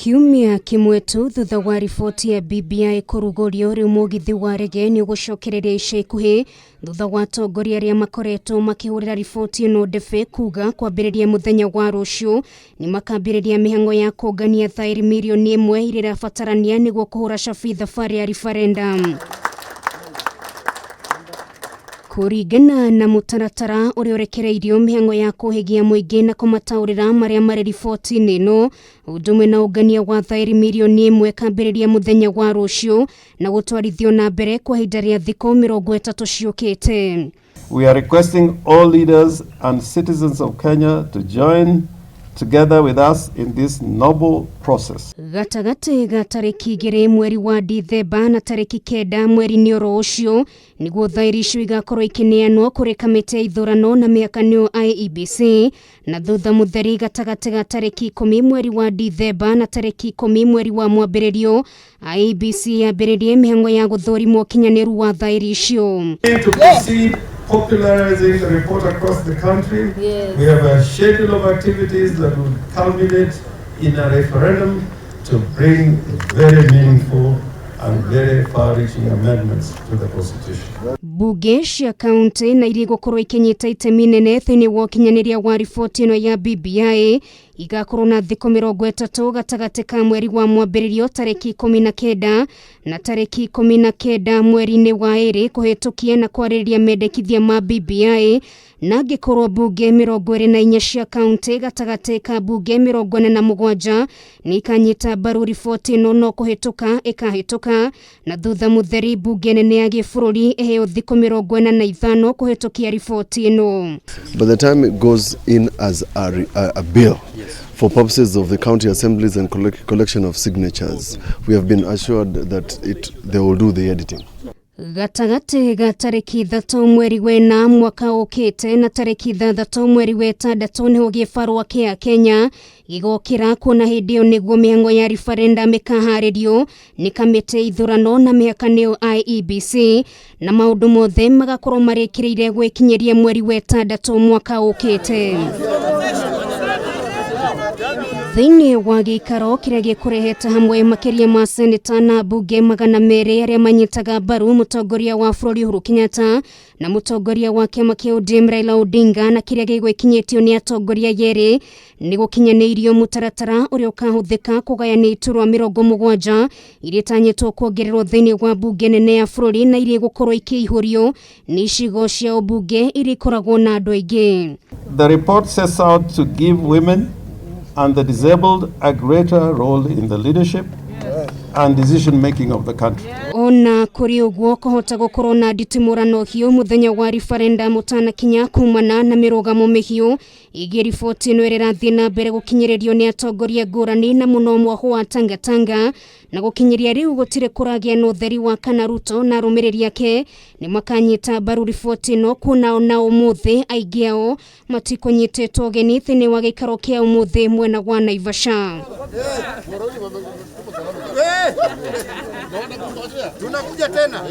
Kiumia kĩmwe tu thutha wa riboti ya BBI kũrugũrio, rĩu mũgithi wa rege nĩ ũgũcokereria ica ikuhĩ thutha wa atongoria arĩa makoretwo makĩhũrĩra riboti ĩno ndebe kuga kwambĩrĩria mũthenya wa rũciũ nĩ makambĩrĩria mĩhang'o ya kũngania thaĩri mirioni 1 iria irabatarania nĩguo kũhũra cabi thabarĩ ya referendum. Kũringana na mũtaratara ũrĩa ũrekereirio, mĩhang'o ya kũhĩgia mũingĩ na kũmataũrĩra marĩa marĩ riboti-inĩ ĩno, ũndũ ũmwe na ũngania wa thaĩri mirioni 1, kambĩrĩria mũthenya wa rũciũ na gũtwarithio na mbere kwa ihinda rĩa thikũ 30 ciũkĩte. We are requesting all leaders and citizens of Kenya to join together with us in this noble process. Gatagatĩ ga tarĩki 2 mweri wa Dithemba na tarĩki 9 mweri-inĩ oro ũcio nĩguo thaĩri icio igakorwo ikĩneanwo kũrĩ kamĩtĩ ya ithurano na mĩhaka, nĩyo IEBC, na thutha mũtheri gatagatĩ ga tarĩki 10 mweri wa Dithemba na tarĩki 10 mweri wa mwambĩrĩrio, IEBC yambĩrĩrie mĩhang'o ya gũthũrimwo ũkinyanĩru wa thaĩri icio. To proceed popularizing the report across the country. We have a schedule of activities that will culminate in a referendum to bring very meaningful and very far-reaching amendments to the Constitution. Bunge cia kaunti na iria igũkorwo ikinyita itemi nene thĩinĩ wa ũkinyanĩria wa riboti ĩno ya BBI igakorwo na thikũ 30 gatagatĩ ka mweri wa mwambĩrĩrio tarĩki 19 na tarĩki 19 mweri-inĩ wa ĩrĩ kũhĩtũkia na kwarĩrĩria mendekithia ma BBI, na angĩkorwo mbunge 24 cia kaunti gatagatĩ ka mbunge 47 nĩ ikanyita mbaru riboti ĩno, no kũhĩtũka ĩkahĩtũka, na thutha mũtheri mbunge nene ya gĩbũrũri ĩheo thikũ 45 kũhĩtũkia riboti ĩno. By the time it goes in as a bill for purposes of the county assemblies and collection of signatures, we have been assured that they will do the editing. Gatagatĩ ga tarĩki 3 mweri wena mwaka ũkĩte na tarĩki 6 mweri wa ĩtandatũ nĩho gĩbarũa kĩa Kenya gĩgokĩra, kuona hĩndĩ ĩyo nĩguo mĩhang'o ya referendum ĩkaharĩrio nĩ kamĩtĩ ithurano na mĩhaka, nĩyo IEBC, na maũndũ mothe magakorwo marĩkĩrĩire gwĩkinyĩria mweri wa ĩtandatũ mwaka ũkĩte. Thĩinĩ wa gĩikaro kĩrĩa gĩkũrehete hamwe makĩria ma seneta na mbunge 200 arĩa manyitaga mbaru mũtongoria wa bũrũri Uhuru Kenyatta na mũtongoria wa kĩama kĩa ODM Raila Odinga, na kĩrĩa gĩgwĩkinyĩtio nĩ atongoria yerĩ, nĩ gũkinyanĩirio mũtaratara ũrĩa ũkahũthĩka kũgayania iturwa 70 iria itanyĩtwo kuongererwo thĩinĩ wa mbunge nene ya bũrũri na iria igũkorwo ikĩihũrio nĩ icigo cia ũmbunge iria ikoragwo na andũ aingĩ. The report sets out to give women and the disabled a greater role in the leadership and decision making of the country. Ona kũrĩ ũguo, kũhota gũkorwo na nditimũrano hiũ mũthenya wa referendum ũtanakinya kumana na mĩrũgamo mĩhiũ ĩgiĩ riboti ĩno ĩrĩa ĩrathiĩ na mbere gũkinyĩrĩrio nĩ atongoria ngũrani, na mũno mwahũ wa Tangatanga, na gũkinyĩria rĩu gũtirĩ kũragĩa na ũtheri wa kana Ruto na arũmĩrĩri ake nĩ makanyita mbaru riboti ĩno, kuona ona ũmũthĩ aingĩ ao matikũnyitĩtwo ũgeni thĩinĩ wa gĩikaro kĩa ũmũthĩ mwena wa Naivasha. Tunakuja tena.